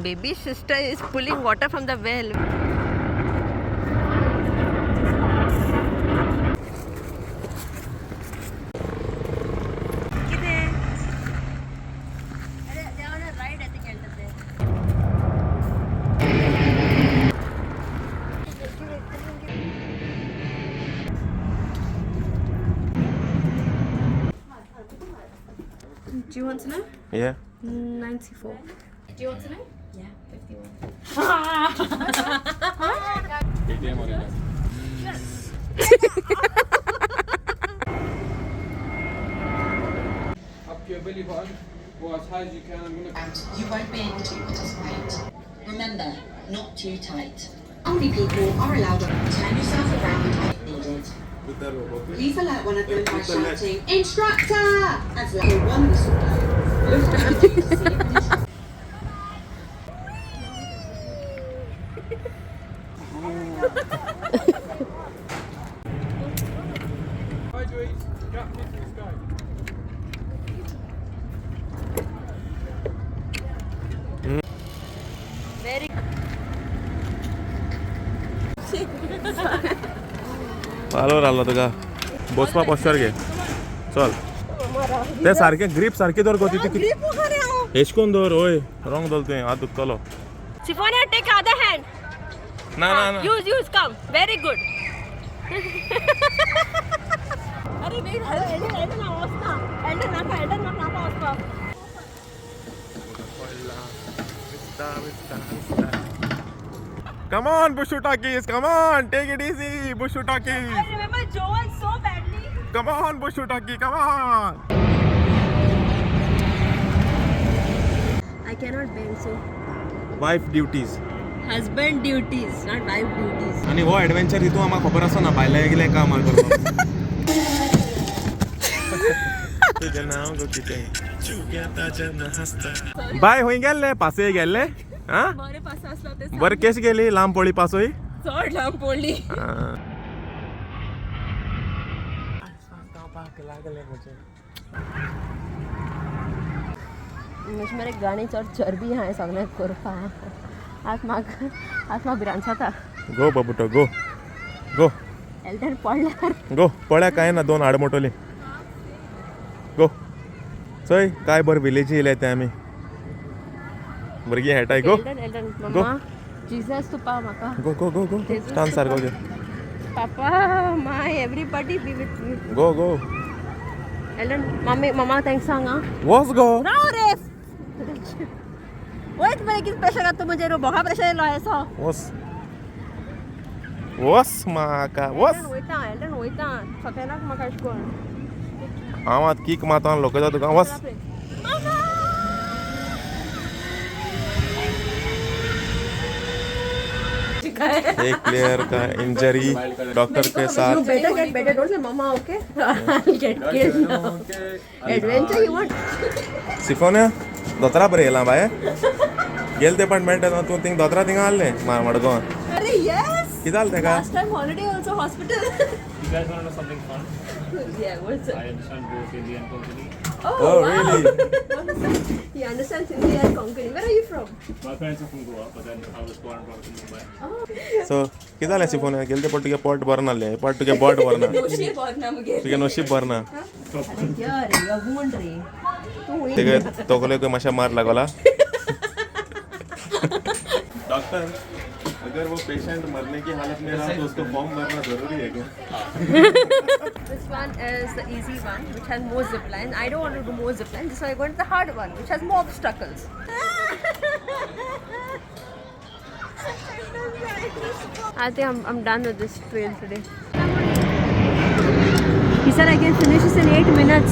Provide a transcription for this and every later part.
Baby sister is pulling water from the well. कितें? अरे, they are on a ride, I think, Elton there. Do you want to know? Yeah. 94. Do you want to know? Yeah, 51. Up to your belly button or as high as you can. I'm gonna And you won't be able to participate. Remember, not too tight. Only people are allowed to turn yourself around if needed. Please alert one of them by shouting, Instructor! As loud one whistle blow. Look around you to see if an instructor sideways, gap into the sky. Very पालोर आलो तुका बसपा poster घे चल ते सारकें grip सारकी दवर गो तितू ग्रीप वगैरे हांव. एश कोन दवर ओय रॉंग दवरलें तुवें हात दुखतलो. Sifonia, take other hand. ना ना ना. Use, use, come. Very good. अरे wait, hello, Elton, Elton, हांव वचना. Elton, नाका, Elton, म्हाका नाका वचपाक. Come on, Bushu Talkies, come on, take it easy, Bushu Talkies. I remember Joan so badly. Come on, Bushu Talkie, come on. I cannot bend, so. Wife duties. Husband duties, not wife duties. आनी हो adventure हितू आम्हाला खबर आसा ना भायले गेले काम करपाक. तुजें नांव गो कितें? बाय खंय गेल्ले पासय गेल्ले आं बरें पास आसलो ते बरें केश गेली लांब पडली पासय. चड लांब पडली. म्हणजे मरे गाणी चड चरबी आहा सगळ्यांक करपाक. आत म्हाका आत म्हाका भिरांत जाता. गो बाबुटो गो गो. एल्डर पडल्यार गो पळ्या काय ना दोन आडमोटोली गो चोय काय बरं विलेजी येयले ते आमी भुरगीं खेळटाय गो. एल्डन एल्डन मम्मा जिजस तूं पाव म्हाका. गो गो गो गो स्टान सारको घे. पापा my everybody be with me. Go go. Elton mummy mamma thanks सांग आं. वच गो. राव रे वयत मरे कितें प्रेशर घातता म्हजेर बोका प्रेशर येयलो येसो. वच वच म्हाका वच. एल्डन वयता एल्डन वयता सोंपेनाक म्हाका अशें कोण. हांव आतां कीक मारता लोकयता तुका वच. एक प्लेयर का इंजरी डॉक्टर के साथ. You better get better. Don't say mama, okay? I'll get killed now. Adventure you want? सिफोन्या दोतरा बरें येयलां बाये गेले ते पण मेळटा न्हू तूं थिंग दोतरा थिंगा आहलें मडगांव. Arey, yes! कितें जालें तेका? Last time holiday also hospital. You guys want to know something fun? Yeah, what's I understand both Hindi and Konkani. Oh, Oh, wow. really? He understands Hindi and Konkani. Where are you from? My parents are from Goa, but then I was born and brought up in Mumbai. So कितें जालें सिफोन्या गेले ते पट तुगे पोट बरें नासलें हे पट तुगे बोट बरें ना. नशीब बरें मुगे. तुगे नशीब बरें ना. Here, your wound रे. तूं तुगे तोकलेक मातशें मार लागोला. डॉक्टर अगर वो पेशेंट मरने की हालत में रहा तो उसको फॉर्म भरना जरूरी है क्या? This one is the easy one, which has more zip lines. I don't want to do more zip lines, so I go to the hard one, which has more obstacles. I think I'm done with this trail today. He said I can finish this in 8 minutes.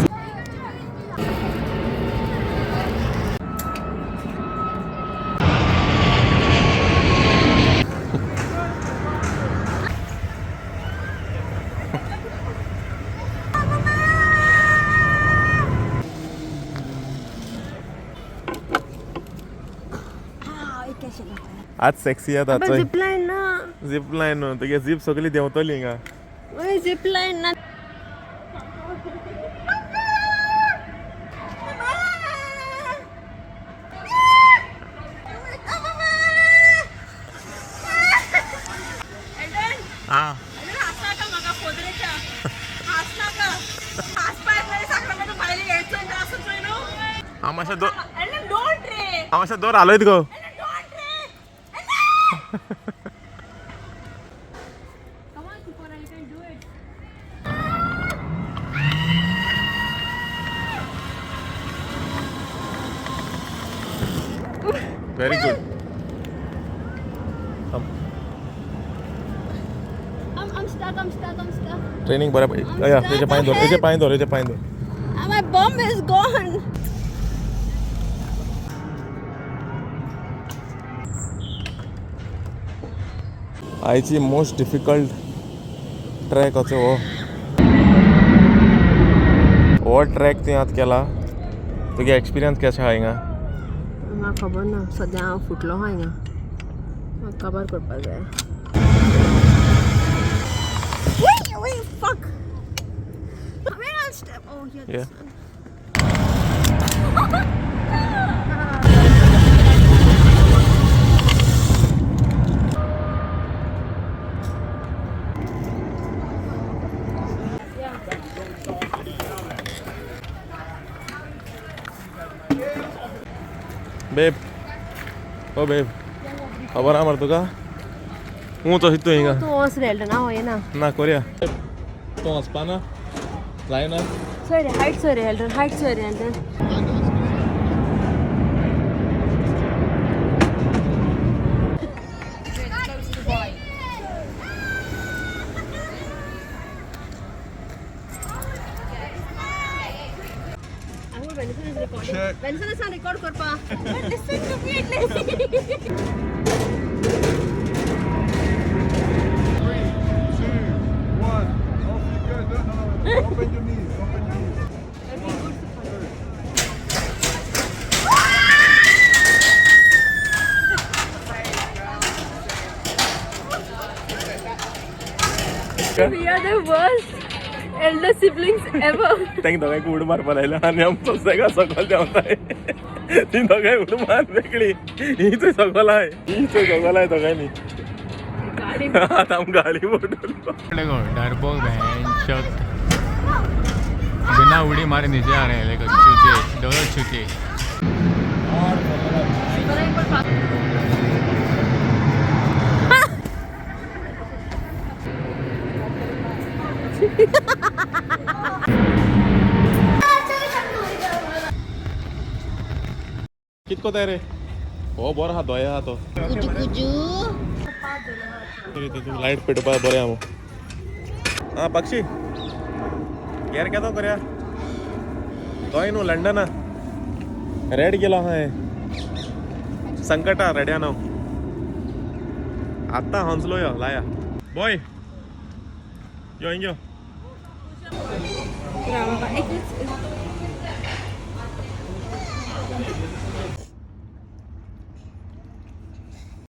आज sexy येता. But चोय zip line ना. Zip line न्हू तुगे zip सगळी देंवतली हिंगा. ओय zip line ना. मातशें दोर हालयत गो. Come on, Sipora, you can do it. Very good. I'm stuck, I'm stuck, I'm stuck. Training बरें. या, तेजे पांय धर, तेजे पांय धर, तेजे पांय धर. And my bum is gone. आयची मोस्ट डिफिकल्ट ट्रॅक असो हो. हो ट्रॅक तुवें आतां केला, तुगे एक्सपिरियन्स कशें आहा हिंगा? म्हाका खबर ना, सद्या हांव फुटलो आहा हिंगा. म्हाका काबार करपाक जाय. Wait, wait, fuck. Where I'll step? Oh, here, this Yeah. one. Babe, oh babe, खबर आहा मरे तुका? ऊंच अशी तूं हिंगा. तूं वच रे एल्डन, हांव येना. ना कोरया, तूं वचपा ना जायना. चोय रे हायट, चोय रे एल्डन, हायट चोय रे Eldon. Benson is record करपा. Listen to me at least. 3, 2, 1. Off you go. No, no, no, no. Open your knees. Open your knees. We are the worst elder siblings ever. तांकां दोगांयक उड मारपा लायला आनी आमचो सगळो सकल देंवताय. ती दोगांय उड मार मेकळी. ही चोय सकल आहाय, ही चोय सकल आहाय दोगांयनी. आतां आमकां गाडी पडटलो. देखो डरपोक बहन, बिना उड़ी मारे नीचे आ रहे हैं. देखो चूतिए, दोनों चूतिए. कित कोताय रे? हो बरो आहा, दोये आहा तो. कुजू लायट पेटोवपाक बरें आहा. आं पक्षी गेर केदो करया? तोय न्हू लंडना रेड गेलो आहा हें. संकटा रेड्यान हांव आतां हंसलो. यो लाया बॉय, यो हिंग यो.